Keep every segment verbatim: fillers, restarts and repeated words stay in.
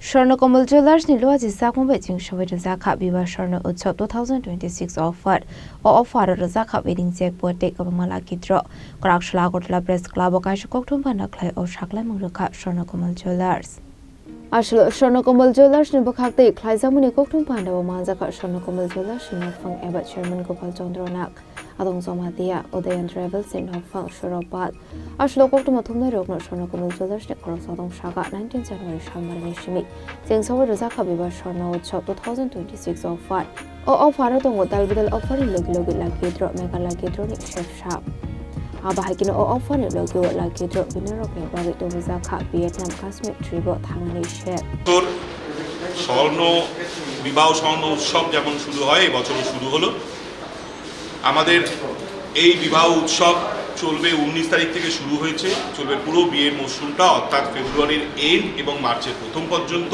Swarna Kamal Jewellers ni luaji sakma bai chwng sawi rwjak kha Biba Swarna Utsav two thousand twenty-six offer. O offer o rwjak kha wedding jackpot tei kwbangma lucky draw. Kwrak sala Agartala Press Club o kaisa kokthum phano khlai o saklaimung rwkha Swarna Kamal Jewellers. Aswk Swarna Kamal Jewellers ni bwkhak tei khlaijakmani kokthum phano manjak kha Swarna Kamal Jewellers ni nokphang eba chairman Gopal Chandra Nag. Adong Jamatia, Udayan Travels ni nokphang Surabad. Aswk koktwma thumnai rokno Swarna Kamal Jewellers ni khoroksa adong saka nineteen January Salmari ni simi. Chwng sawi rwjak kha Biba Swarna Utsav two thousand twenty-six offer. O offer o tongo tal bidal offer ni logi logi lucky draw, mega lucky draw ni sep sap. Abo hai kheno o offer ni logi o lucky draw winner rok ni bagwi tubujak kha Vietnam Kashmir trip o thangnani sep. তোর স্বর্ণ বিবাহ স্বর্ণ উৎসব যেমন শুরু হয়, এবছরও শুরু হলো। আমাদের এই বিবাহ উৎসব চলবে উনিশ তারিখ থেকে শুরু হয়েছে, চলবে পুরো বিয়ের মরশুমটা, অর্থাৎ ফেব্রুয়ারির এন্ড এবং মার্চের প্রথম পর্যন্ত।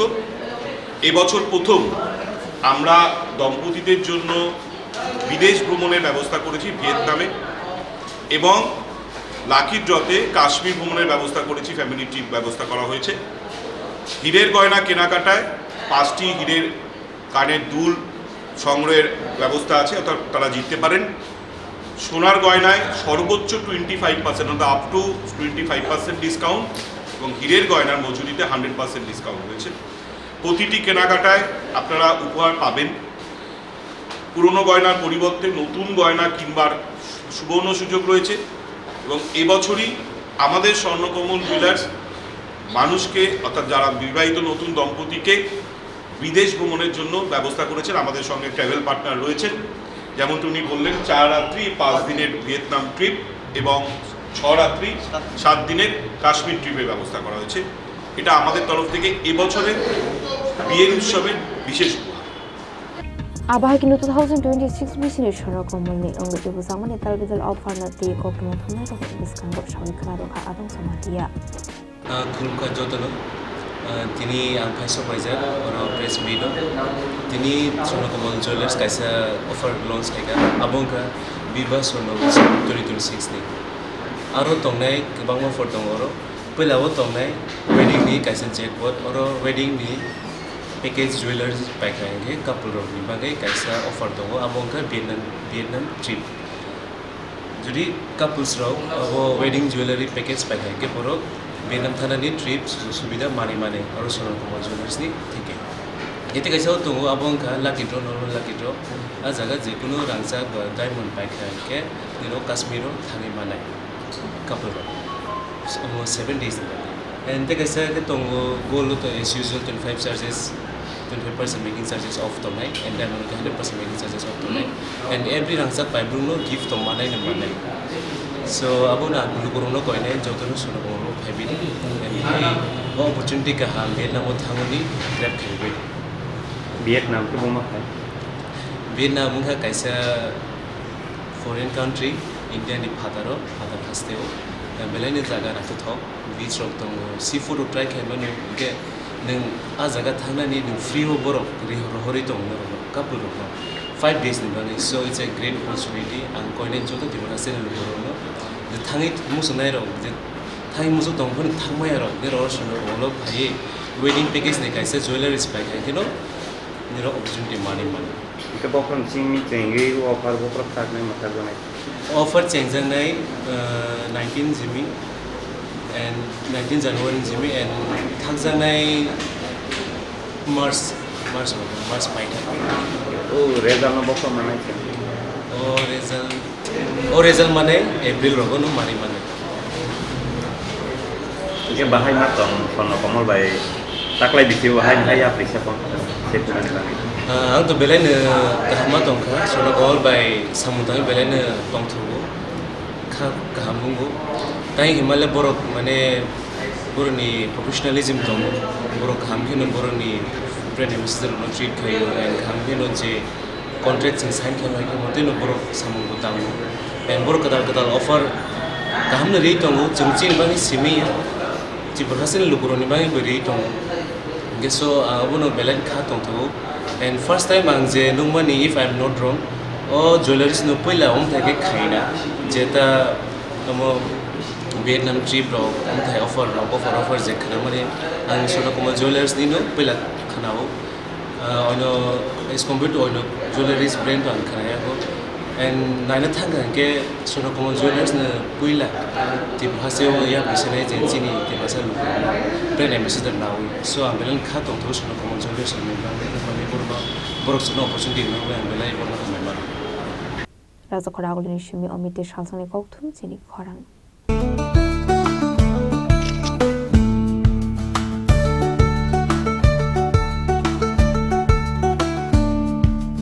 এবছর প্রথম আমরা দম্পতিদের জন্য বিদেশ ভ্রমণের ব্যবস্থা করেছি ভিয়েতনামে, এবং লাকি ড্রতে কাশ্মীর ভ্রমণের ব্যবস্থা করেছি, ফ্যামিলি ট্রিপ ব্যবস্থা করা হয়েছে। হীরের গয়না কেনাকাটায় পাঁচটি হীরের কানের দুল সংগ্রহের ব্যবস্থা আছে, অর্থাৎ তারা জিততে পারেন। সোনার গয়নায় সর্বোচ্চ টোয়েন্টি ফাইভ পার্সেন্ট, অর্থাৎ up to twenty five percent discount, এবং হীরের গয়নার মজুরিতে হান্ড্রেড পার্সেন্ট ডিসকাউন্ট রয়েছে। প্রতিটি কেনাকাটায় আপনারা উপহার পাবেন। পুরনো গয়নার পরিবর্তে নতুন গয়না কিনবার সুবর্ণ সুযোগ রয়েছে। এবং এবছরই আমাদের স্বর্ণকমল জুয়েলার্স মানুষকে, অর্থাৎ যারা বিবাহিত নতুন দম্পতিকে বিদেশ ভ্রমণের জন্য ব্যবস্থা করেছেন। আমাদের সঙ্গে ট্রাভেল পার্টনার রয়েছেন, যেমনটি উনি বললেন, চার রাত্রি পাঁচ দিনের ভিয়েতনাম ট্রিপ এবং ছ রাত্রি সাত দিনের কাশ্মীর ট্রিপের ব্যবস্থা করা হয়েছে। এটা আমাদের তরফ থেকে এবছরের বিয়ের উৎসবের বিশেষ উপহার। Abo hai kheno two thousand twenty-six bisini Swarna Kamal ni wngwi tubujakmani tal bidal offer no twi koktwma thumnai rokni bwskango sawi khwna rwkha Adong Jamatia. Ah, khulumkha jotono. Ah, tini ang phai sok paijak oro press meet o. Tini Swarna Kamal Jewellers kaisa offer launch khaikha, abo wngkha Biba Swarna Utsav twenty twenty-six ni. Aro tongnai kwbangma offer tongo oro. Puila o tongnai wedding ni kaisa jackpot, oro wedding ni package jewelry paikha hinkhe couple rokni bagwi kaisa offer tongo, abo wngkha Vietnam, Vietnam trip. Jodi couples rok abo wedding jewelry package paikha hinkhe borok Vietnam thanani trip sujuk subida manwi mani oro Swarna Kamal Jewellers ni theke. Ete kaisa o tongo, abo wngkha lucky draw, normal lucky draw. A jaga jekunu rangchak ba diamond paikha hinkhe nini o Kashmir o thangwi manai. Couple rok. Omo seven days ni bagwi. And tei kaisa khe tongo, gold o to as usual twenty five charges, twenty five percent making charges off tongnai, and diamond o khe hundred percent making charges off tongnai. And every rangchak paibruk no gift tong manai no manai. So abo no ang lukurok no koinai, joto no Swarna Kamal rok phaibi. And hai o opportunity kaham Vietnam o thangwi grab khaibwi. Vietnam khe buma khai? Vietnam wngkha kaisa foreign country, India ni phataro, phatar hasteo, belai ni jaga naithothok, beach rok tongo, seafood rok try khaimani, hinkhe nwng a jaga thangnani nwng free o borok ri-, rohorwi tongo norokno, couple rokno, five days ni bagwi. So it's a great opportunity, ang koinai joto Tiprasa ni lukurokno, je thangwi muchungnai rok, je thangwi muchung tong phano thangmaya rok, je roro songno rok phaiwi wedding package ni kaisa jewelries paikha kheno, nirok opportunity manwi mano. Hingke bokhorok simi chengwi offer bokhorok thaknai mwthakjaknai. Offer chengjaknai, uh, nineteen Jimmy and nineteen January Jimmy and thakjaknai March, March, March paithak. O result no bokhorok manai cheng. O result O result mane April rogo no manwi mano. Hingke bahai ma tong Swarna Kamal bai taklai bisi o hai hai yapri se kon se kumani bagwi. Ah, ang to belai no kaham ma tongkha, Swarna Kamal bai samung tangwi belai no tongthogo, kha kaham wngo. Tai himale borok mane borokni professionalism tongo, borok kaham kheno borokni brand ambassador no treat khaio, and kaham kheno je contract chwng sign khe hwnwi khe, tei no borok samung bo tango. And borok kwtal kwtal offer kaham no rwi tongo, chwng chini bagwi simi ya, Tiprasa ni lukurokni bagwi bo rwi tongo. Hingke so, ah, abono belai kha tongthogo. And first time ang je nukmani, if I am not wrong, o jewelries no puila wngthai khe khaina, jeta omo Vietnam trip rok, wngthai offer rok, offer offer je khwnamani ang Swarna Kamal Jewellers ni no puila khwnao. Ah, oino as compared to oino jewelries brand ang khwnaya ko. And naina thang hwnkhe Swarna Kamal Jewellers no puila Tripura hasteo yak bisinai je chini Tiprasa lukurokno brand ambassador nawi. So ang belai kha tongthogo Swarna Kamal Jewellers ni member ni, borokno, borok chwngno opportunity rwna bagwi ang belai borokno hambai mano. Rajakhor agulini simi Omite salsani kokthum chini khorang.